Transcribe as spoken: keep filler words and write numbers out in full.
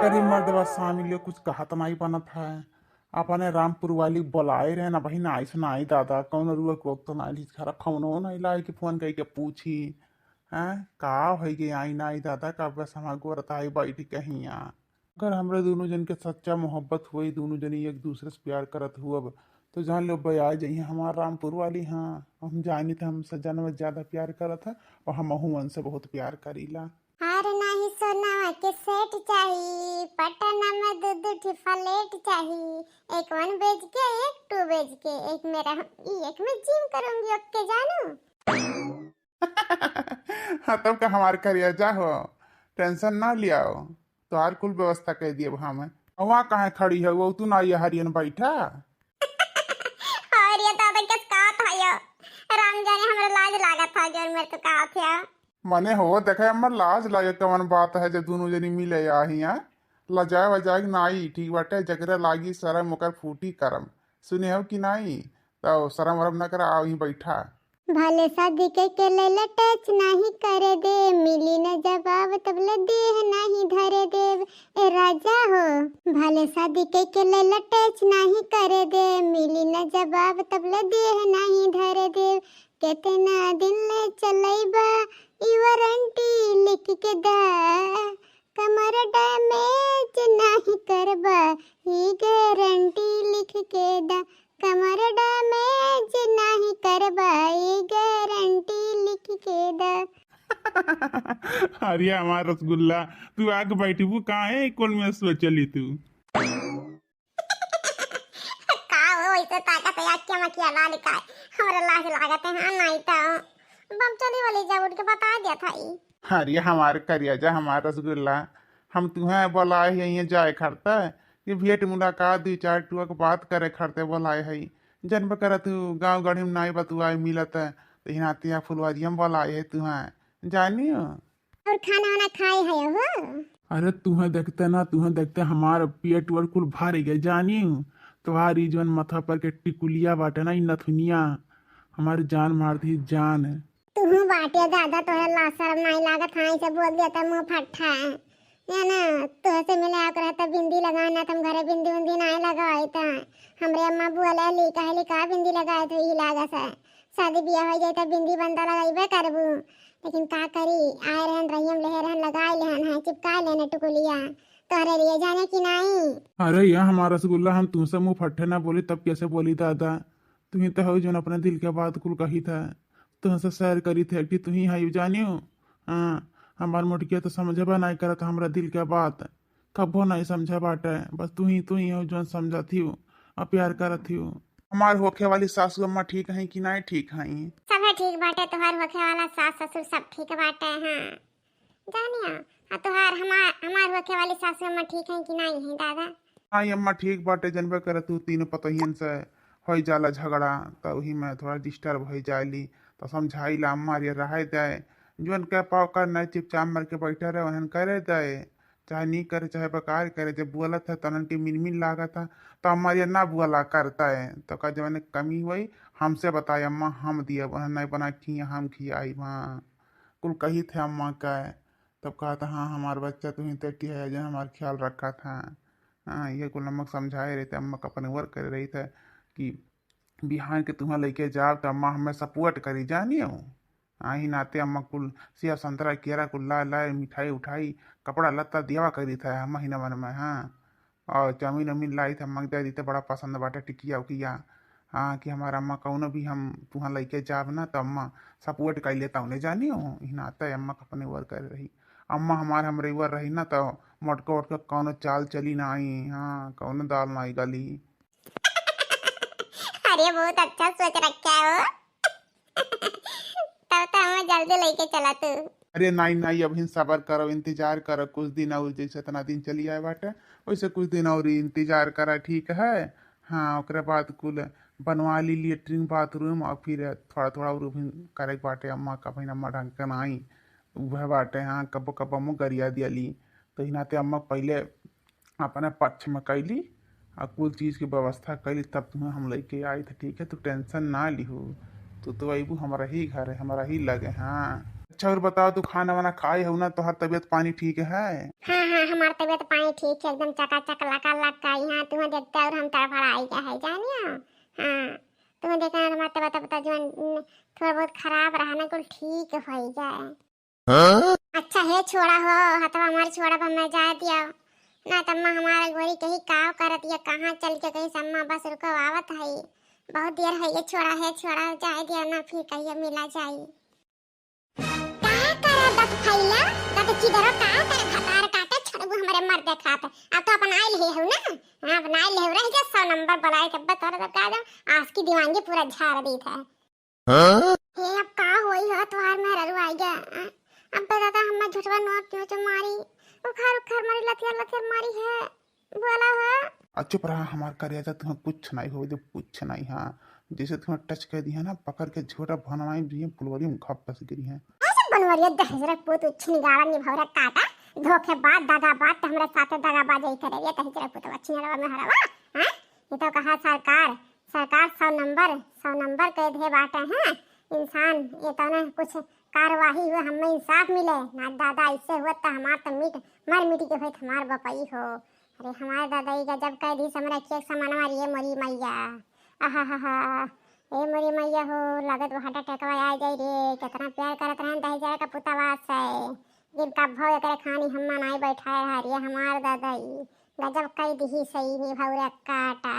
अरे मर्दवा, सामी लोग कुछ कहत नाई बनत है। अपने रामपुर वाली बोलाए रहे ना बहिन, आइस नाई दादा, कौन रुआ को तो नाई लीज खरा, फोनो नाई लाए कि फोन करके पूछी। हैं, का होइ गए आई नाई दादा, का बस हमार गोरताई बैठी कहीं आ। अगर हमरे दोनों जन के सच्चा मोहब्बत हुई, दोनों जनी एक दूसरे से प्यार करत हुअब, तो जान लो बे आ जइहे हमार रामपुर वाली। हाँ, हम जानी थे हमसे जनवा ज्यादा प्यार करत है और हम उनसे बहुत प्यार करीला। हार नाही सोनावा के सेट चाही, पटना में दू दू ठे फ्लैट चाही, एक वन बेच के, एक टू बेच के, एक मेरा हम, ई एक में जिम करूंगी, ओके जानू। हाँ, तब का हमार करिया जा हो, टेंशन ना लियाओ, तोहार कुल व्यवस्था कर दिए हम। वहाँ कहाँ खड़ी है वो, तू ना ये हरियन बैठा। और ये दादा किस का था यो? राम जाने हमरा लाज लागत था जो मेरे तो का था। मने हो, देखे, हमर लाज लागे कवन बात है, जब दोनों जनी मिले आ हियाँ। लजाए वजाए के नाई, ठीक बाटे, जकरे लागी शरम, ओकर फूटी करम। सुने हो कि नाई? तो शरम वरम न करा, आओ ही बैठा। भले शादी के, के लेले टच नाही करे दे, मिली न जवाब तब ले देह नाही धरे देव। ए राजा हो, भले शादी के, के लेले टच नाही करे दे, मिली न जवाब तब ले देह नाही धरे देव। कितना दिन ले चलैबा ई वारंटी लिख के दा, कमर डैमेज नाही करबा ई गारंटी लिख के दा, कमर डैमेज नाही करबा ई गारंटी लिख के दा। अरे हमार रसगुल्ला, तू आके बैठबू काहे कोन में सोचली तू? का हो, ऐसे ताकत है, आँखिया मखिया लाल का है? हमरा लाज लागत है, हाँ, नहीं तो बम चली वाली जब उठ के बता दिया था ई। अरे हमार करिया जा, हमार रसगुल्ला, हम तुम्हें बोलाए हैं ये जाए खरते, ये भेंट मुलाकात, दो चार टुआ के बात करे खरते बोलाए है। जनबे करत हूँ, गाँव गढ़ी में नाई बतुआए मिलत है, तो हिनातिया फुलवारी हम बोलाए है तुम्हें, जानियो। और खाना वाना खाए है हो? अरे तुहें देखते ना, तुहें देखते हमार पेट वर कुल भर गए, जानियो। तोहार ई जौन माथा पर के टिकुलिया बाटे ना, ई नथुनिया, हमार जान मार दी, जान। तुहू बाटे दादा, तोहरा लाज शरम नाई लागत, हाँ, ऐसे बोल दिया था मुँह फट्ठा। या ना, तोहसे मिले आकर रहता बिंदी लगाए ना, तुम घरे बिंदी उंदी नाई लगाए था। हमरे अम्मा बुआ ले ली, कहे ली, "का बिंदी लगाए थे, ई लागत है। शादी बियाह हो जाए तो बिंदी बंदा लगाइबे करबू।" लेकिन का करी, आए रहन, रहियम लेहे रहन, लगाए लेहन है, चिपकाए लेने टुकुलिया। तोहरे लिए जाने कि नाई? अरे या हमार रसगुल्ला, हम तुमसे मुँह फट्ठे ना बोली, तब कैसे बोली दादा? तुही तो हो जौन अपने दिल के बात कुल कही था, तुहसे शेयर करी थे, कि तुही है जानियो। हाँ, हमार मोटकिया तो समझबा नाई करत हमरा दिल के बात, कबो नाई समझा बाटे। बस तुही, तुही हो जौन समझत हियो और प्यार करत हियो। हमार होखे वाली सासू अम्मा ठीक हैं कि नाई ठीक हैं? सभे ठीक बाटे, तोहार होखे वाला सास ससुर सब ठीक बाटे। हाँ जानिया, आ तोहार हमार, हमार होखे वाली सासू अम्मा ठीक हैं कि नाई हैं दादा? हाँ अम्मा ठीक बाटे, जनबे करत तू तीन पतोहियन से होई जाला झगड़ा, त वही में थोड़ा डिस्टर्ब होई जाली। त समझाई ला अम्मा, ये रहे दे, जौन कह पाओ कर, नहीं चुपचाप मर के बैठे रहे, उन्हन करे दे, चाहे नी करे चाहे बेकार करे। जब बोलत है त उन्हन के मिन मिन लागत है, त अम्मा ये ना बोला करता है। तो का जवन कमी होई हमसे बताए अम्मा, हम दिया, उन्हन नहीं बना खिया, हम खियाई। हाँ, कुल कही थे अम्मा का। तब कहा था, "हाँ, हमार बच्चा तू ही तो है, जो हमार ख्याल रखा था।" हाँ, ये कुल अम्मा समझाए रहे थे, अम्मा का अपने वर्क करे रही था कि बिहान के तुहाँ लेके जाओ तो अम्मा हमें सपोर्ट करी, जानियो। हाँ, ही नाते अम्मा कुल सेब, संतरा, केरा कुल ला लाए, मिठाई उठाई, कपड़ा लत्ता देवा करी था महीना भर में। हाँ, और चाउमीन उमीन लाई था, अम्मा के दे दी तो बड़ा पसंद बाटे टिकिया उकिया। हाँ, कि हमार अम्मा कौनो भी हम तुहाँ लेके जाब ना तो अम्मा सपोर्ट कर लेता उन्हें, जानियो। ही नाते अम्मा का अपने वर करे रही। अम्मा हमार हमरे वर रही ना तो मटका उटका कौनो चाल चली ना आई। हाँ, कौनो दाल ना आई गली। अरे बहुत अच्छा सोच रखा है वो। तब तो हमें जल्दी लेके चला तू। अरे नाई नाई, अबहिन सबर करो, इंतजार करो कुछ दिन और, जैसे इतना दिन चली आए बाटे वैसे कुछ दिन और इंतजार करा, ठीक है। हाँ, ओकरे बाद कुल बनवा ली लेटरिन बाथरूम और फिर थोड़ा थोड़ा और अबहिन करे के बाटे। अम्मा का अबहिन अम्मा ढंग के नाई उहे बाटे। हाँ, कबो कबो अम्मो गरिया दियाली, तो ही नाते अम्मा पहले अपने पक्ष में कैली आ कुल चीज के व्यवस्था कैली, तब तुम्हें हम लेके आई थे, ठीक है। तू टेंशन ना लिहू, तू तो अबू हमारा ही घर है, हमारा ही लगे। हाँ, अच्छा, और बताओ, तू खाना वाना खाई हउ ना? तोहार तबीयत पानी ठीक है? हाँ, हाँ, हमार तबीयत पानी ठीक है, एकदम चकाचक लकालक का। यहाँ तुम्हें देखते और हम तड़फड़ाई गए है, जानियो। हाँ, तुम्हें देखा ना, हमार तबीयत, तबीयत जो, न, थोड़ा बहुत खराब रहा ना, कुल ठीक हो जाए। हाँ? अच्छा है, छोड़ा हो, हथवा हमार छोड़ा पर मैं जाए दिया। ना तम्मा हमारा गोरी कहीं काव करत या कहाँ चल के कहीं सम्मा, बस रुको, आवत है, बहुत देर है, ये छोड़ा है, छोड़ा हो, जाए दिया ना, फिर कहिए मिला जाई। का करे दत फैला, दत चिदरो का करे भतार काटे छड़बू हमरे मर्दे खात। अब तो अपन आइल ही हउ ना? हाँ, अपन आइल ही हउ, रह जा सौ नंबर बनाए के बता रहा का दो, आज की दीवानगी पूरा झाड़ दी था। हाँ? हे, अब का होई हो, तोहार मेहरारू आई गया। अब तो दादा हमें झुठवा नोच नोच मारी, उखार उखार मारी, लथियर लथियर मारी है। बोला हो। आ, चुप रहा हमार करेजा, तुम्हें कुछ नहीं हो, जो कुछ नहीं। हाँ, जैसे तुम्हें टच कर दिया ना, पकड़ के झोटा भनवाई दिए, फुलवरी में घप बस गिरी है। ऐसे बनवरिया दहेजरा पूत उच्छिन गाड़ा निभौरा काटा, धोखेबाज, दगाबाज, तो हमरे साथे दगाबाज यही करे, ये दहेजरा पूत उच्छिन गाड़ा में हरावा, हाँ? ये तो कहा सरकार, सरकार सौ नंबर, सौ नंबर कह दे बाटे हैं इंसान, ये तो ना कुछ कार्यवाही हुए, हमें इंसाफ मिले ना दादा, इससे हुआ तो हमार तो मिट, मर मिट के होत हमार बपई हो। अरे हमार दादा, ई गजब कह दी, हमरा के समान मारिए मोरी मैया। आहा हा हा, ए मोरी मैया हो, लागत बा हार्ट अटैकवा आ जाई रे। कितना प्यार करत रहन दहेजरा का पुतवा से, जिनका भाव एकरे खानी हम मनाई बैठाए रहा रे हमार दादा, ई गजब कह दी सही निभौरा काटा।